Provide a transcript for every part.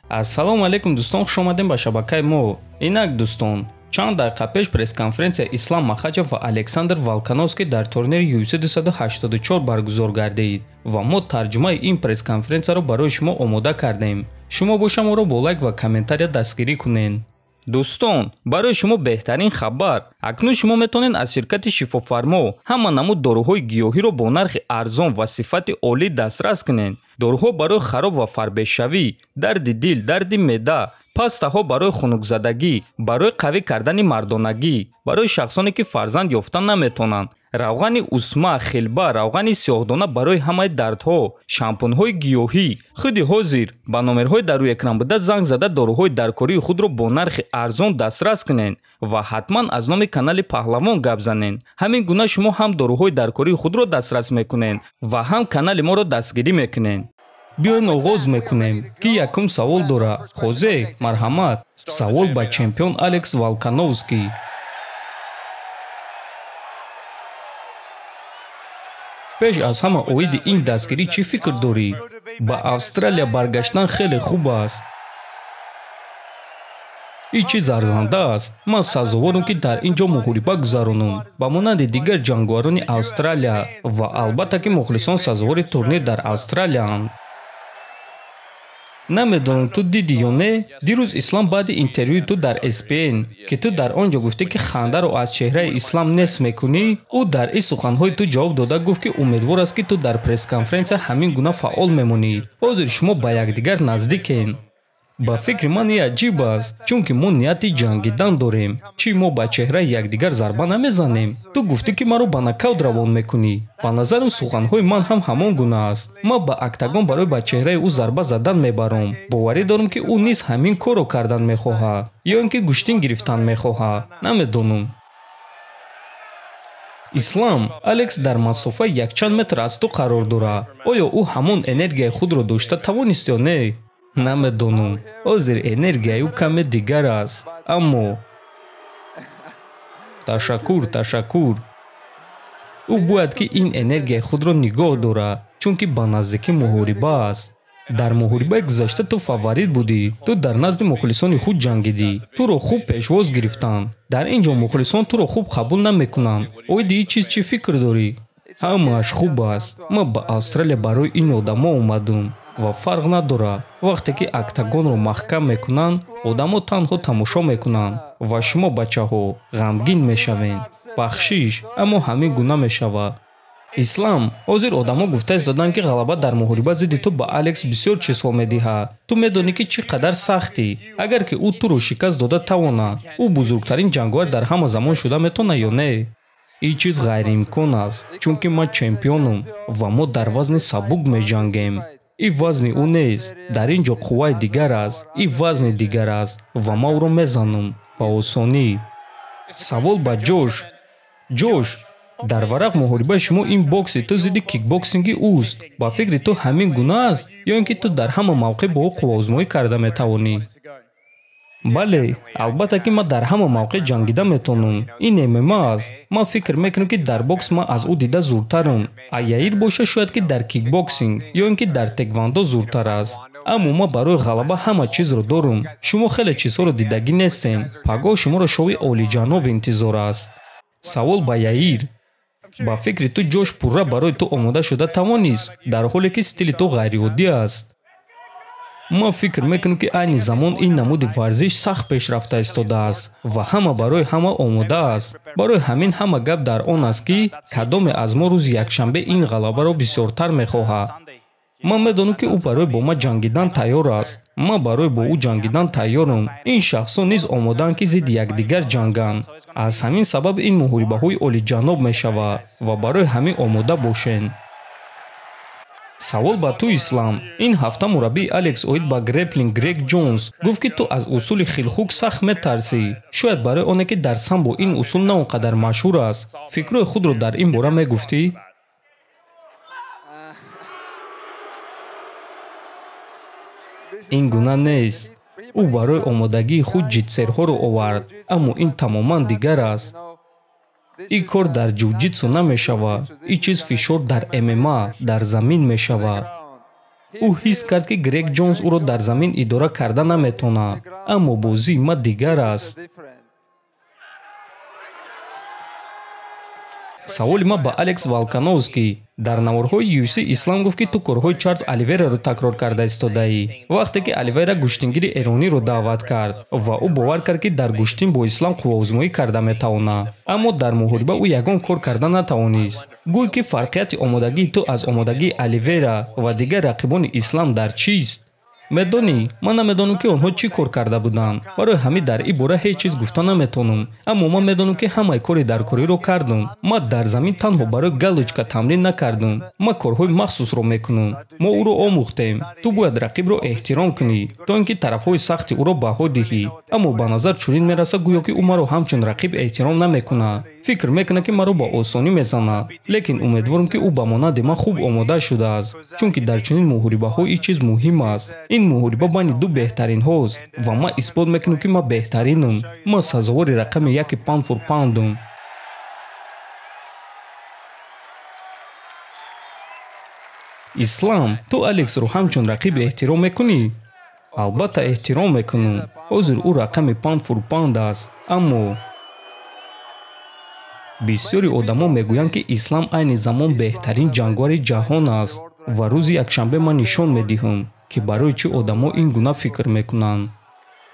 Ассалому алайкум дӯстон, хуш омадем ба шабакаи мо. Инак дӯстон, чанд дақиқа пеш пресс-конференсия Ислам Махачев ва Александр Волкановский дар турнири UFC 284 баргузор гардид ва мо тарҷумаи ин пресс-конференсияро барои шумо омода кардем. Шумо боша моро бо лайк ва комментария дастгирӣ кунед. Дӯстон, барои шумо беҳтарин хабар. Акнун шумо метавонед аз ширкати Шифофармо ҳама намуд доруҳои гиёҳиро бо нархи арзон ва сифати олӣ дастрас кунед. Доруҳо барои хароб ва фарбешавӣ, дарди дил, дарди меъда, пастаҳо барои хунукзадагӣ, барои қавӣ кардани мардонагӣ, барои шахсоне ки фарзанд ёфта наметавонанд, равғани усма, хилба, равғани сиёҳдона барои ҳамаи дардҳо, шампунҳои гиёҳӣ. Худи ҳозир ба номерҳои дар рӯи экран буда занг зада доруҳои даркории худро бо нархи арзон дастрас кунед ва ҳатман аз номи канали Паҳлавон гап занед. Ҳамин гуна шумо ҳам доруҳои даркории худро дастрас мекунед ва ҳам канали моро дастгирӣ мекунед. Биёен оғоз мекунем, ки якум савол дора. Хозе, марҳамат. Савол ба чемпион Алекс Волкановский. Пеш аз ҳама оиди ин дастгирӣ чӣ фикр дорӣ? Ба Австралия баргаштан хеле хуб аст. Ин чиз арзанда аст. Ман сазоворам, ки дар ин ҷо муҳориба гузаронам, ба монанди дигар ҷанговарони Австралия, ва албатта ки мухлисон сазовори турнир дар Австралияанд. Намедонам ту дидӣ ё не, дирӯз Ислам баъди интервюи ту дар SPN, ки ту дар он ҷо гуфтӣ, ки хандаро аз чеҳраи Ислам нест мекунӣ, ӯ дар ин суханҳои ту ҷавоб дода гуфт, ки умедвор аст, ки ту дар пресс-конференсия ҳамин гуна фаъол мемонӣ. Ҳозир шумо ба якдигар наздикем. Ба фикри ман ин аҷиб аст, чунки мо нияти ҷангидан дорем. Чӣ мо ба чеҳраи якдигар зарба намезанем? Ту гуфтӣ, ки маро ба нокаут равон мекунӣ. Ба назарам, суханҳои ман ҳам ҳамон гуна аст. Ман ба октагон барои ба чеҳраи ӯ зарба задан мебарам. Боварӣ дорам, ки ӯ низ ҳамин корро кардан мехоҳад ё ин ки гӯштин гирифтан мехоҳад. Намедонам. Ислам, Алекс дар масофаи якчанд метр аз ту қарор дорад. Оё ӯ ҳамон энергияи худро дошта тавонист ё не? Намедонам. Ҳозир энергияи ӯ каме дигар аст, аммо ташаккур, ташаккур. Ӯ бояд ки ин энергияи худро нигоҳ дорад, чунки ба наздикӣ муҳориба аст. Дар муҳорибаи гузашта ту фаворит будӣ. Ту дар назди мухлисони худ ҷангидӣ. Туро хуб пешвоз гирифтанд. Дар ин ҷо мухлисон туро хуб қабул намекунанд. Оиди ин чиз чӣ фикр дорӣ? Ҳамааш хуб аст. Ман ба Австралия барои ин одамо омадам ва фарқ надорад. Вақте ки октагонро маҳкам мекунанд, одамо танҳо тамошо мекунанд ва шумо, бачаҳо, ғамгин мешавед. Бахшиш, аммо ҳамин гуна мешавад. Ислам, ҳозир одамо гуфта истоданд, ки ғалаба дар муҳориба зидди ту ба Алекс бисёр чизҳо медиҳад. Ту медонӣ, ки чӣ қадар сахтӣ. Агар ки ӯ туро шикаст дода тавонад, ӯ бузургтарин ҷанговар дар ҳама замон шуда метавонад ё не? Ин чиз ғайриимкон аст, чунки ман чемпионам ва мо дар вазни сабук меҷангем. Ин вазни ӯ нест. Дар ин ҷо қувваи дигар аст, ин вазни дигар аст ва ман ӯро мезанам ба осонӣ. Савол ба Ҷош. Ҷош, дар варақ муҳорибаи шумо ин бокси ту зидди кикбоксинги ӯст. Ба фикри ту ҳамин гуна аст ё ин ки ту дар ҳама мавқеъ бо ӯ қувваозмоӣ карда метавонӣ? Бале, албатта ки ман дар ҳама мавқеъ ҷангида метавонам. Ин ММА аст. Ман фикр мекунам, ки дар бокс ман аз ӯ дида зуртарам. А Яир боша шояд ки дар кикбоксинг ё ин ки дар теквандо зуртар аст. Аммо ман барои ғалаба ҳама чизро дорам. Шумо хеле чизҳоро дидагӣ нестем. Пагоҳ шуморо шоуи олиҷаноб интизор аст. Савол ба Яир. Ба фикри ту Ҷош пурра барои ту омода шуда тавонист, дар ҳоле ки стили ту ғайриоддӣ аст? Ман фикр мекунам, ки айни замон ин намуди варзиш сахт пешрафта истодааст ва ҳама барои ҳама омода аст. Барои ҳамин ҳама гап дар он аст, ки кадоме аз мо рӯзи якшанбе ин ғалабаро бисёртар мехоҳад. Ман медонам, ки ӯ барои бо ман ҷангидан тайёр аст. Ман барои бо ӯ ҷангидан тайёрам. Ин шахсон низ омодаанд, ки зидди якдигар ҷанганд. Аз ҳамин сабаб ин муҳорибаҳои олиҷаноб мешавад ва барои ҳамин омода бошед. Савол ба ту, Ислам. Ин ҳафта мураббии Алекс оид ба греплинг Грег Ҷонс гуфт, ки ту аз усули heel hook сахт метарсӣ. Шояд барои оне ки дар самбо ин усул на он қадар машҳур аст. Фикрҳои худро дар ин бора мегуфтӣ? Ин гуна нест. Ӯ барои омодагии худ ҷитсерҳоро овард, аммо ин тамоман дигар аст. Ин кор дар ҷуҷитсу намешавад. Ин чиз фишор дар ММА дар замин мешавад. Ӯ ҳис кард, ки Грег Ҷонс ӯро дар замин идора карда наметавонад, аммо бозии ман дигар аст. Саволи ман ба Алекс Волкановский. Дар наворҳои UFC Ислам гуфт, ки ту корҳои Чарлз Оливейраро такрор карда истодаӣ. Вақте ки Оливейра гӯштингири эрониро даъват кард ва ӯ бовар кард, ки дар гӯштин бо Ислам қувваозмоӣ карда метавонад, аммо дар муҳориба ӯ ягон кор карда натавонист. Гӯй, ки фарқияти омодагии ту аз омодагии Оливейра ва дигар рақибони Ислам дар чист? Медонӣ, ман намедонам, ки онҳо чӣ кор карда буданд. Барои ҳамин дар ин бора ҳеҷ чиз гуфта наметавонам. Аммо ман медонам, ки ҳамаи кори даркориро кардам. Ман дар замин танҳо барои галочка тамрин накардам. Ман корҳои махсусро мекунам. Мо ӯро омӯхтем. Ту бояд рақибро эҳтиром кунӣ, то ин ки тарафҳои сахти ӯро баҳо диҳӣ. Аммо ба назар чунин мерасад, гӯё ки ӯ маро ҳамчун рақиб эҳтиром намекунад. Фикр мекунад, ки маро ба осонӣ мезанад. Лекин умедворам, ки ӯ ба монанди ман хуб омода шудааст, чунки дар чунин муҳорибаҳо ин чиз муҳим аст. Ин муҳориба байни ду беҳтаринҳост ва ман исбот мекунам, ки ман беҳтаринам. Ман сазовори рақами яки pound for pound-ам. Ислам, ту Алексро ҳамчун рақиб эҳтиром мекунӣ? Албатта, эҳтиром мекунам. Ҳозир ӯ рақами pound for pound аст, аммо бисёри одамон мегӯянд, ки Ислам айни замон беҳтарин ҷанговари ҷаҳон аст ва рӯзи якшанбе ман нишон медиҳам, ки барои чӣ одамо ин гуна фикр мекунанд.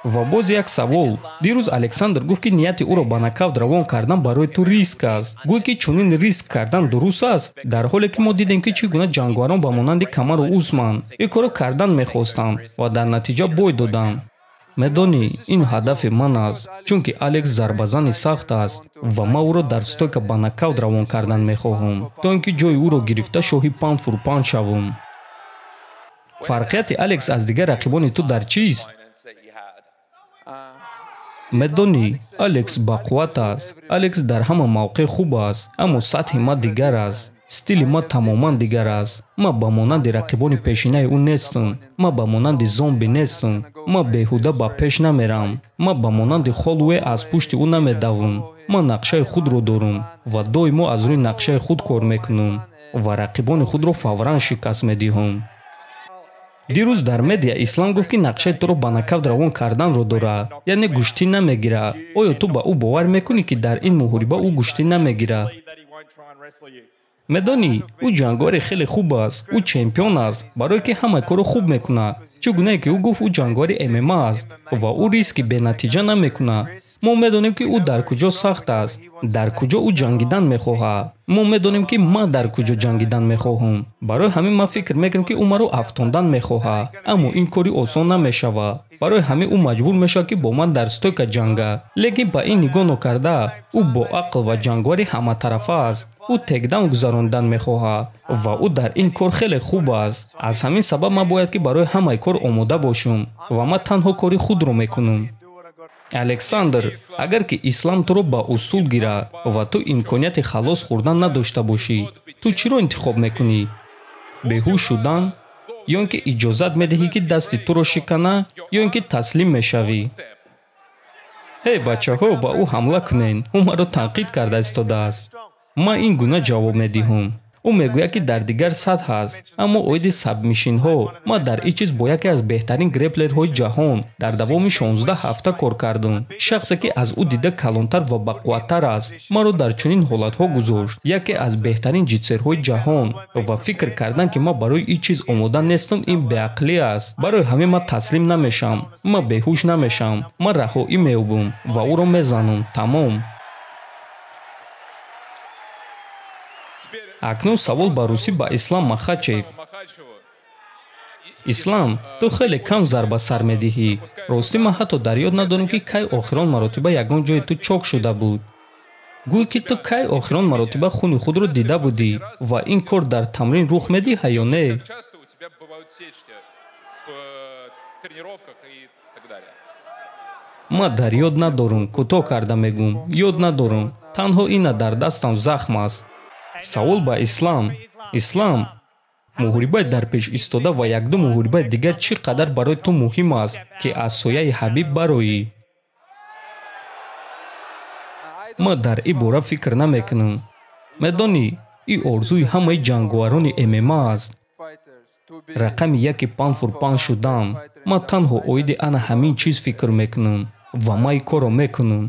Ва боз як савол. Дирӯз Александр гуфт, ки нияти ӯро ба нокаут равон кардан барои ту риск аст. Гӯй, ки чунин риск кардан дуруст аст, дар ҳоле ки мо дидем, ки чӣ гуна ҷанговарон ба монанди Камару Усман ин корро кардан мехостанд ва дар натиҷа бой доданд. Медонӣ, ин ҳадафи ман аст, чунки Алекс зарбазани сахт аст ва ман ӯро дар стойка ба нокаут равон кардан мехоҳам, то ин ки ҷои ӯро гирифта шоҳи pound for pound шавам. Фарқияти Алекс аз дигар рақибони ту дар чист? Медонӣ, Алекс бақувват аст. Алекс дар ҳама мавқеъ хуб аст, аммо сатҳи ман дигар аст. Стили ман тамоман дигар аст. Ман ба монанди рақибони пешинаи ӯ нестам. Ман ба монанди зомби нестам. Ман беҳуда ба пеш намерам. Ман ба монанди Холлоуэй аз пушти ӯ намедавам. Ман нақшаи худро дорам ва доимо аз рӯи нақшаи худ кор мекунам ва рақибони худро фавран шикаст медиҳам. Дирӯз дар медиа Ислам гуфт, ки нақшаи туро ба нокаут равон карданро дорад, яъне гӯштӣ намегирад. Оё ту ба ӯ бовар мекунӣ, ки дар ин муҳориба ӯ гӯштӣ намегирад? Медонӣ, ӯ ҷанговари хеле хуб аст. Ӯ чемпион аст, барое ки ҳамаи корро хуб мекунад. Чӣ гунае ки ӯ гуфт, ӯ ҷанговари ММА аст ва ӯ риски бенатиҷа намекунад. Мо медонем, ки ӯ дар куҷо сахт аст, дар куҷо ӯ ҷангидан мехоҳад. Мо медонем, ки ман дар куҷо ҷангидан мехоҳам. Барои ҳамин ман фикр мекунам, ки ӯ маро афтондан мехоҳад, аммо ин кори осон намешавад. Барои ҳамин ӯ маҷбур мешавад, ки бо ман дар стойка ҷангад. Лекин ба ин нигоҳ нокарда, ӯ боақл ва ҷанговари ҳаматарафа аст. Ӯ текдаун гузарондан мехоҳад ва ӯ дар ин кор хеле хуб аст. Аз ҳамин сабаб ман бояд, ки барои ҳамаи кор омода бошам ва ман танҳо кори худро мекунам. Александр, агар ки Ислам туро ба усул гирад ва ту имконияти халос хӯрдан надошта бошӣ, ту чиро интихоб мекунӣ? Беҳуш шудан ё ин ки иҷозат медиҳӣ, ки дасти туро шикана, ё ин ки таслим мешавӣ? Ҳей, бачаҳо, ба ӯ ҳамла кунед, ӯ маро танқид карда истодааст. Ман ин гуна ҷавоб медиҳам. Ӯ мегӯяд, ки дар дигар сатҳ аст, аммо оиди сабмишинҳо ман дар ин чиз бо яке аз беҳтарин греплерҳои ҷаҳон дар давоми 16 ҳафта кор кардам. Шахсе, ки аз ӯ дида калонтар ва бақувваттар аст, маро дар чунин ҳолатҳо гузошт. Яке аз беҳтарин ҷитсерҳои ҷаҳон ва фикр кардан, ки ман барои ин чиз омода нестам, ин беақлӣ аст. Барои ҳамин ман таслим намешавам, ман беҳуш намешавам, ман раҳоӣ меёбам ва ӯро мезанам. Тамом. Акнун савол ба русӣ ба Ислам Махачев. Ислам, ту хеле кам зарба сар медиҳӣ. Ростӣ, ман ҳатто дар ёд надорам, ки кай охирон маротиба ягон ҷои ту чок шуда буд. Гӯй, ки ту кай охирон маротиба хуни худро дида будӣ ва ин кор дар тамрин рух медиҳад ё не? Ман дар ёд надорам, кӯтоҳ карда мегӯм, ёд надорам. Танҳо ина дар дастам захм аст. Савол ба Ислам. Ислам, муҳорибаи дар пеш истода ва якду муҳорибаи дигар чӣ қадар барои ту муҳим аст, ки аз сояи Ҳабиб бароӣ? Ман дар ин бора фикр намекунам. Медонӣ, ин орзуи ҳамаи ҷанговарони ММА аст. Рақами яки pound for pound шудан. Ман танҳо оиди ана ҳамин чиз фикр мекунам ва ман ин корро мекунам.